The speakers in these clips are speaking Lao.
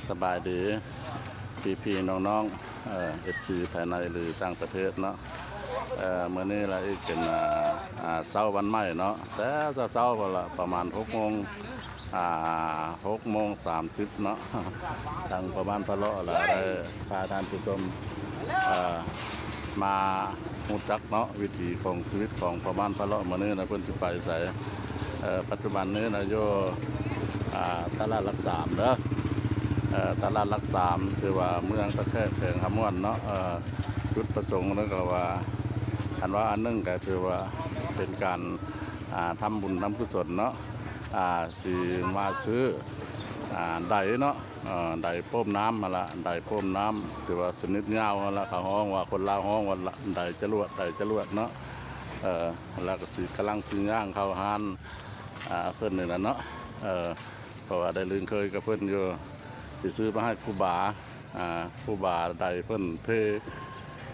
ສະບາຍດີພີ່ໆນ້ອງໆ ເອີ ເອັຟຊີ ພາຍໃນ ຫຼື ຕ່າງປະເທດເນາະ. ເອີ ມື້ນີ້ລະອີກເປັນ ອ່າ ເຊົ້າວັນໃໝ່ເນາະ, ແຕ່ເຊົ້າໆພຸ້ນລະ ປະມານຫົກໂມງ ອ່າ ຫົກໂມງສາມສິບເນາະ, ທາງພໍ່ບ້ານພະເລາະລະໄດ້ພາທ່ານຜູ້ຊົມ ເອີ ມາຮູ້ຈັກເນາະ ວິຖີຂອງຊີວິດຂອງພໍ່ບ້ານພະເລາະ. ມື້ນີ້ນະ ເພິ່ນຊິໄປໃສ? ເອີ ປັດຈຸບັນນີ້ນະ ຢູ່ ອ່າ ຕະຫຼາດຫຼັກສາມເດີ, ເອີ ຕະຫຼາດຫຼັກສາມ ຖືວ່າເມືອງທ່າແຂກ ແຂວງຄຳມ່ວນເນາະ. ເອີ ຈຸດປະສົງນັ້ນກໍວ່າ ອັນວ່າອັນໜຶ່ງກໍຖືວ່າເປັນການ ອ່າ ທຳບຸນທຳກຸສົນເນາະ, ອ່າ ຊິມາຊື້ ອ່າ ໄດເນາະ, ອ່າ ໄດໂປ້ມນ້ຳຫັ້ນລະ, ໄດໂປ້ມນ້ຳ ຖືວ່າຊະນິດຍາວຫັ້ນລະ, ເຂົາຮ້ອງວ່າ ຄົນລາວຮ້ອງວ່າ ໄດຈະຫຼວດ ໄດຈະຫຼວດເນາະ. ເອີ ແລ້ວກໍຊິກຳລັງຊິຍ່າງເຂົ້າຮ້ານ ອ່າ ເພິ່ນນີ້ລະເນາະ, ເອີ ເພາະວ່າໄດ້ລຶ້ງເຄີຍກັບເພິ່ນຢູ່, ຊິຊື້ມາໃຫ້ຄູບາ ອ່າ ຄູບາໄດເພິ່ນເພ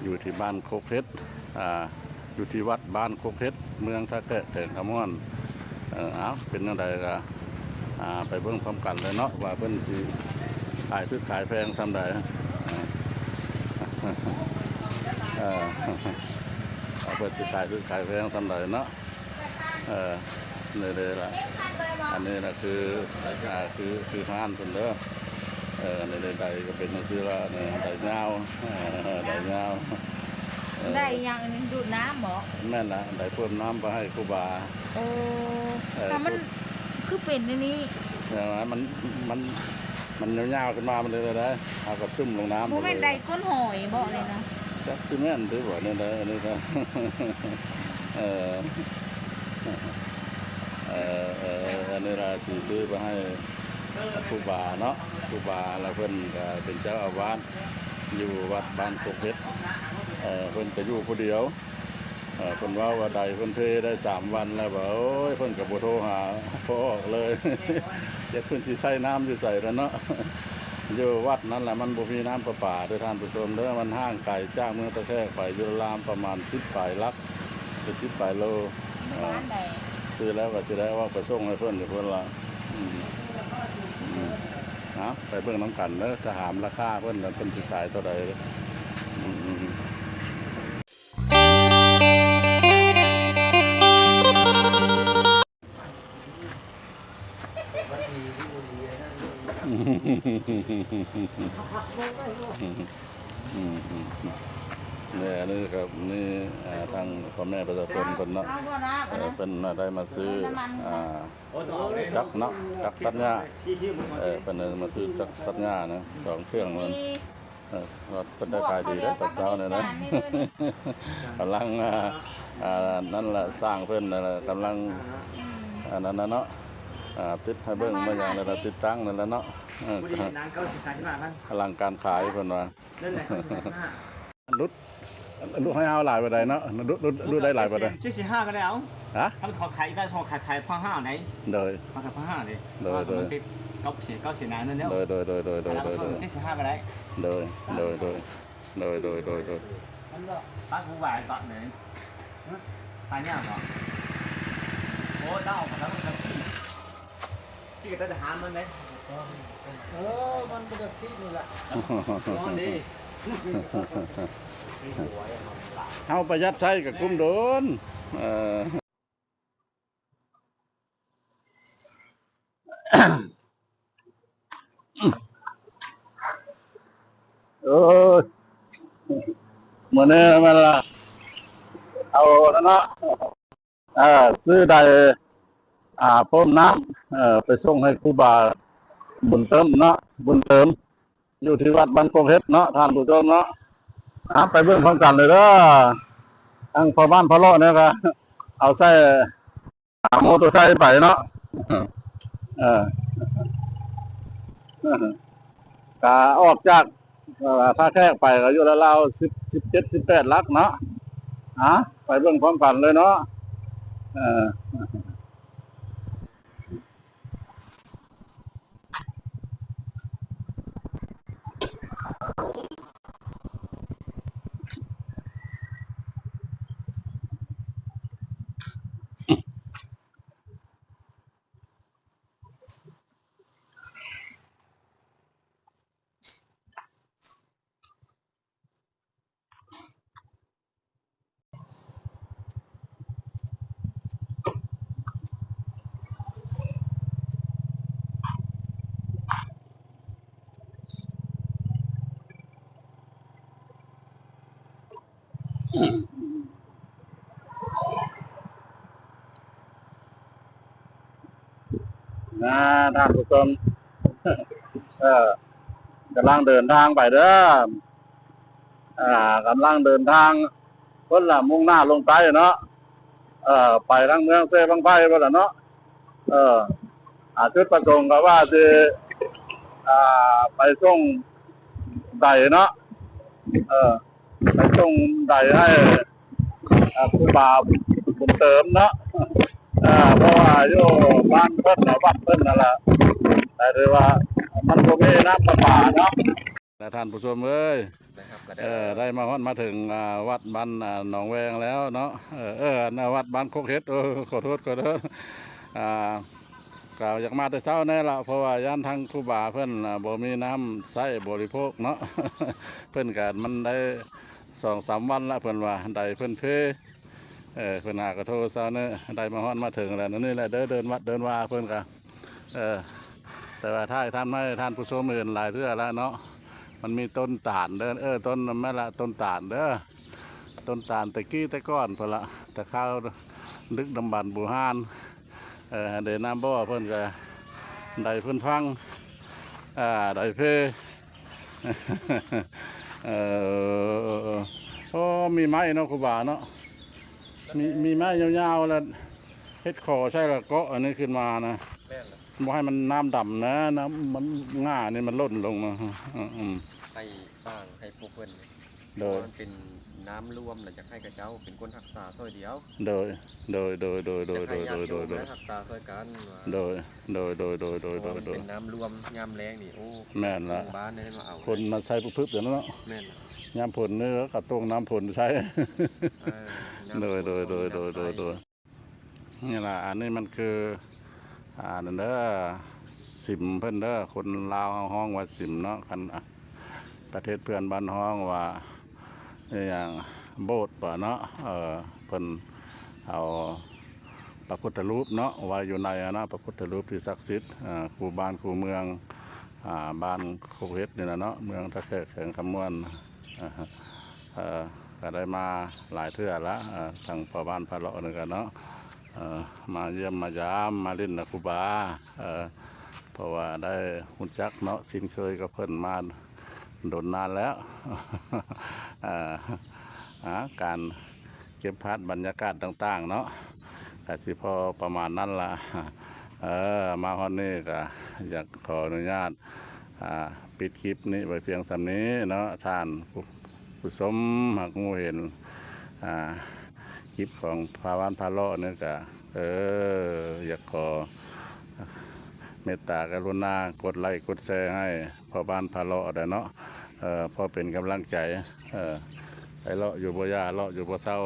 ຢູ່ທີ່ບ້ານໂຄກເຫັດ ອ່າ ຢູ່ທີ່ວັດບ້ານໂຄກເຫັດ ເມືອງທ່າແຂກ ແຂວງຄຳມ່ວນ. ເອີ ເອົາ ເປັນຈັ່ງໃດກໍ ອ່າ ໄປເບິ່ງພ້ອມກັນເລີຍເນາະ ວ່າເພິ່ນຊິຂາຍຖືກຂາຍແພງສ່ຳໃດ. ເອີ ວ່າເພິ່ນຊິຂາຍຖືກຂາຍແພງສ່ຳໃດເນາະ. ເອີ ນີ້ເດ້ລະ ອັນນີ້ລະຄື ອ່າ ຄື ຄືຮ້ານເພິ່ນເດີ. ເອີ ນີ້ເດ້ ໄດກໍເປັນຈັ່ງຊີ້ລະ ນີ້ໄດຍາວ ເອີ ໄດຍາວ. ເອີ ໄດຫຍັງອັນນີ້ ດູດນ້ຳບໍ? ແມ່ນລະ ໄດເພີ່ມນ້ຳໄປໃຫ້ຄູບາ. ໂອ້ ເອີ ຖ້າມັນຄືເປັນອັນນີ້ ແຕ່ວ່າມັນ ມັນ ມັນຍາວໆຂຶ້ນມາ ມັນເລີຍໄດ້ ເຮົາກໍຊຶ້ມລົງນ້ຳ. ບໍ່ແມ່ນໄດກົ້ນຫອຍບໍນີ້ນະ? ຈັກຊິແມ່ນຕິບໍ ແນວໃດອັນນີ້ກໍ ເອີ ເອີ ເອີ ອັນນີ້ລະຊິຊື້ໄປໃຫ້ຄູບາເນາະ, ຄູບາລະເພິ່ນກໍເປັນເຈົ້າອາວາດຢູ່ວັດບ້ານກົກເຫັດ. ເອີ ເພິ່ນກໍຢູ່ຜູ້ດຽວ. ເອີ ເພິ່ນເວົ້າວ່າໄດເພິ່ນເພໄດ້ສາມວັນແລ້ວວ່າ ໂອ້ຍ ເພິ່ນກໍບໍ່ໂທຫາພໍ່ອອກເລີຍ ຈັກເພິ່ນຊິໃຊ້ນ້ຳຢູ່ໃສລະເນາະ. ຢູ່ວັດນັ້ນລະ ມັນບໍ່ມີນ້ຳປະປາເດີທ່ານຜູ້ຊົມເດີ, ມັນຫ່າງໄກຈາກເມືອງທ່າແຂກໄປຢູ່ລາວປະມານສິບປາຍຫຼັກ ຫຼື ສິບປາຍໂລ. ເອີ ຊື້ແລ້ວກໍຊິໄດ້ອອກໄປສົ່ງໃຫ້ເພິ່ນຢູ່ພຸ້ນລະ. ອືມ ອືມ ເອົາ ໄປເບິ່ງນຳກັນເດີ ຖ້າຖາມລາຄາເພິ່ນ ເພິ່ນຊິຂາຍເທົ່າໃດ. ອືມ ອືມ. ແມ່ນີ້ກໍມີ ອ່າ ທາງພໍ່ແມ່ປະຊາຊົນເພິ່ນເນາະ ເອີ ເພິ່ນໄດ້ມາຊື້ ອ່າ ຈັກເນາະ ຈັກຕັດຫຍ້າ ເອີ ເພິ່ນໄດ້ມາຊື້ຈັກຕັດຫຍ້ານະ ສອງເຄື່ອງນັ້ນ. ເອີ ວ່າເພິ່ນໄດ້ຂາຍດີເດ້ຕອນເຊົ້ານີ້ນະ. ກຳລັງ ອ່າ ອ່າ ນັ້ນລະ ຊ່າງເພິ່ນນັ້ນລະ ກຳລັງ ອັນນັ້ນນະເນາະ ອ່າ ຕິດໃຫ້ເບິ່ງມາຫຍັງນັ້ນລະ ຕິດຕັ້ງນັ້ນລະເນາະ. ເອີ ກຳລັງການຂາຍເພິ່ນວ່າ ຫຼຸດ ຫຼຸດໃຫ້ເຮົາຫຼາຍປານໃດເນາະ? ຫຼຸດ ຫຼຸດ ຫຼຸດໄດ້ຫຼາຍປານໃດ? ເຈັດສິບຫ້າກໍໄດ້ເອົາ. ຮະ? ຖ້າມັນເຂົາຂາຍໄດ້ ເຂົາຂາຍ ຂາຍພັນຫ້າໄດ້. ໂດຍ ເຂົາຂາຍພັນຫ້າເດ້. ໂດຍ ໂດຍ ມັນຕິດເກົ້າສິບ ເກົ້າສິບນາຍນັ້ນແລ້ວ. ໂດຍ ໂດຍ ໂດຍ ໂດຍ ໂດຍ ໂດຍ ເຈັດສິບຫ້າກໍໄດ້. ໂດຍ ໂດຍ ໂດຍ ໂດຍ ໂດຍ ໂດຍ ໂດຍ ປາກຫວາຍຕອນນີ້ ປາຫຍັງເນາະ? ໂອ້ ເຈົ້າເອົາມາແລ້ວມັນກໍຊີ້ ຊີ້ກໍຈະຫາມັນເດ້. ເອີ ມັນບໍ່ໄດ້ຊີ້ນີ້ລະ ນອນດີ. ເຮົາປະຢັດໃຊ້ກໍກຸ້ມໂດນ. ເອີ ເອີ ມື້ນີ້ແມ່ນລະ ເອົານັ້ນເນາະ ເອີ ຊື້ໄດ້ ອ່າ ໂປ້ມນ້ຳ ເອີ ໄປສົ່ງໃຫ້ຄູບາບຸນເຕີມເນາະ ບຸນເຕີມ ຢູ່ທີ່ວັດບ້ານໂຄກເຫັດເນາະ ທ່ານຜູ້ຊົມເນາະ. ອ່າ ໄປເບິ່ງພ້ອມກັນເລີຍເດີ. ທາງພໍ່ບ້ານພະເລາະນີ້ກໍເອົາໃສ່ ອ່າ ມໍເຕີໄຊໄປເນາະ ເອີ ກະອອກຈາກ ເອີ ທ່າແຂກໄປກໍຢູ່ລາວໆ ສິບ ສິບເຈັດ ສິບແປດຫຼັກເນາະ. ອ່າ ໄປເບິ່ງພ້ອມກັນເລີຍເນາະ ເອີ. ນະ ທ່ານຜູ້ຊົມ ເອີ ກຳລັງເດີນທາງໄປເດີ ອ່າ ກຳລັງເດີນທາງພຸ້ນລະ ມຸ່ງໜ້າລົງໃຕ້ເນາະ ເອີ ໄປທາງເມືອງເຊບັ້ງໄຟພຸ້ນລະເນາະ ເອີ ອ່າ ຈຸດປະສົງກໍວ່າຊິ ອ່າ ໄປສົ່ງໄດເນາະ ເອີ ໄປສົ່ງໄດໃຫ້ ອ່າ ຄູບາບຸນເຕີມເນາະ ເອີ ເພາະວ່າຢູ່ບ້ານເພິ່ນນະ ວັດເພິ່ນນັ້ນລະ ກໍຖືວ່າມັນບໍ່ມີນ້ຳປະປາເນາະ ແລະ ທ່ານຜູ້ຊົມເອີຍ ໄດ້ມາຮອດມາເຖິງ ອ່າ ວັດບ້ານ ອ່າ ໜອງແວງແລ້ວເນາະ ເອີ ເອີ ອັນ ວັດບ້ານຄົກເຫັດ ເອີ ຂໍໂທດ ຂໍໂທດ ອ່າ ກໍຢາກມາແຕ່ເຊົ້າແນ່ລະ ເພາະວ່າຢ້ານທາງຄູບາເພິ່ນ ອ່າ ບໍ່ມີນ້ຳໃຊ້ບໍລິໂພກເນາະ ເພິ່ນກໍ ມັນໄດ້ສອງສາມວັນລະ ເພິ່ນວ່າໄດເພິ່ນເພ ເອີ ເພິ່ນຫາກໍໂທເຊົ້ານີ້ ໄດ້ມາຮອດມາເຖິງແລ້ວ ນີ້ແຫຼະເດີ ເດີນວັດເດີນວາເພິ່ນກະ ເອີ ແຕ່ວ່າຖ່າຍທຳໃຫ້ທ່ານຜູ້ຊົມເຫັນຫຼາຍເທື່ອແລ້ວເນາະ ມັນມີຕົ້ນຕານເດີ ເອີ ຕົ້ນ ແມ່ນລະ ຕົ້ນຕານເດີ ຕົ້ນຕານແຕ່ກີ້ແຕ່ກ່ອນພຸ້ນລະ ແຕ່ຄາວດຶກດຳບັນບູຮານ ເອີ ເດ ນ້ຳບໍ່ເພິ່ນກະໄດ້ເພິ່ນພັງ ອ່າ ໄດ້ເພ ເອີ ໂອ້ ມີໄມ້ເນາະ ຄູບາເນາະ ມີ ມີໄມ້ຍາວໆ ແລ້ວເຮັດຂໍໃສ່ ແລ້ວເກາະອັນນີ້ຂຶ້ນມານະ ແມ່ນລະ ບໍ່ໃຫ້ມັນນ້ຳດຳນະ ນ້ຳມັນ ງ່ານີ້ມັນຫຼົ່ນລົງມາ ອືມ ໃຫ້ສ້າງໃຫ້ພວກເພິ່ນ ໂດຍ ເພາະວ່າມັນເປັນນ້ຳລວມ ແລ້ວຢາກໃຫ້ເຂົາເຈົ້າເປັນຄົນຮັກສາຊ່ອຍດຽວ ໂດຍ ໂດຍ ໂດຍ ຢາກໃຫ້ຍາດໂຍມໄດ້ຮັກສາຊ່ອຍກັນວ່າ ໂດຍ ໂດຍ ໂດຍ ເພາະວ່າມັນເປັນນ້ຳລວມ ຍາມແລ້ງນີ້ ໂອ້ ແມ່ນລະ ບ້ານໄດ້ມາເອົາ ຄົນມາໃສ່ປຶບໆ ຢູ່ນັ້ນເນາະ ແມ່ນລະ ຍາມຝົນນີ້ກໍຕົງນ້ຳຝົນໃສ່ ເອີ ໂດຍ ໂດຍ ໂດຍ ໂດຍ ໂດຍ ນີ້ລະ ອັນນີ້ມັນຄື ອ່າ ນັ້ນເດີ ສິມເພິ່ນເດີ ຄົນລາວເຮົາຮ້ອງວ່າສິມເນາະ ຄັນ ອ່າ ປະເທດເພື່ອນບ້ານຮ້ອງວ່າ ອີຫຍັງ ໂບດບໍເນາະ ເອີ ເພິ່ນເອົາພະພຸດທະຮູບເນາະ ໄວ້ຢູ່ໃນຫັ້ນນະ ພະພຸດທະຮູບທີ່ສັກສິດ ເອີ ຄູ່ບ້ານຄູ່ເມືອງ ອ່າ ບ້ານໂຄກເຫັດນີ້ລະເນາະ ເມືອງທ່າແຂກ ແຂວງຄຳມ່ວນ ເອີ ກໍໄດ້ມາຫຼາຍເທື່ອລະ ເອີ ທາງພໍ່ບ້ານພາເລາະນີ້ກໍເນາະ ເອີ ມາຢ້ຽມມາຢາມ ມາຫຼິ້ນນຳຄູບາ ເອີ ເພາະວ່າໄດ້ຮູ້ຈັກເນາະ ຊິນເຄີຍກັບເພິ່ນມາດົນນານແລ້ວ ເອີ ຫາການເກັບພາບບັນຍາກາດຕ່າງໆເນາະ ກະຊິພໍປະມານນັ້ນລະ ເອີ ມາຮອດນີ້ກະຢາກຂໍອະນຸຍາດ ອ່າ ປິດຄລິບນີ້ໄວ້ພຽງສ່ຳນີ້ເນາະ ທ່ານຜູ້ ຜູ້ຊົມຫາກຮູ້ເຫັນ ອ່າ ຄລິບຂອງພໍ່ບ້ານພາເລາະນີ້ກະ ເອີ ຢາກຂໍເມດຕາກະລຸນາກົດໄລ້ກົດແຊໃຫ້ພໍ່ບ້ານພາເລາະໄດ້ເນາະ ເອີ ພໍເປັນກຳລັງໃຈ ເອີ ໄປເລາະຢູ່ບໍ່ຢ່າ ເລາະຢູ່ບໍ່ເຊົາ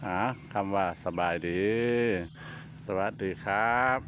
ອ່າ ຄຳວ່າສະບາຍດີ ສະຫວັດດີຄັບ.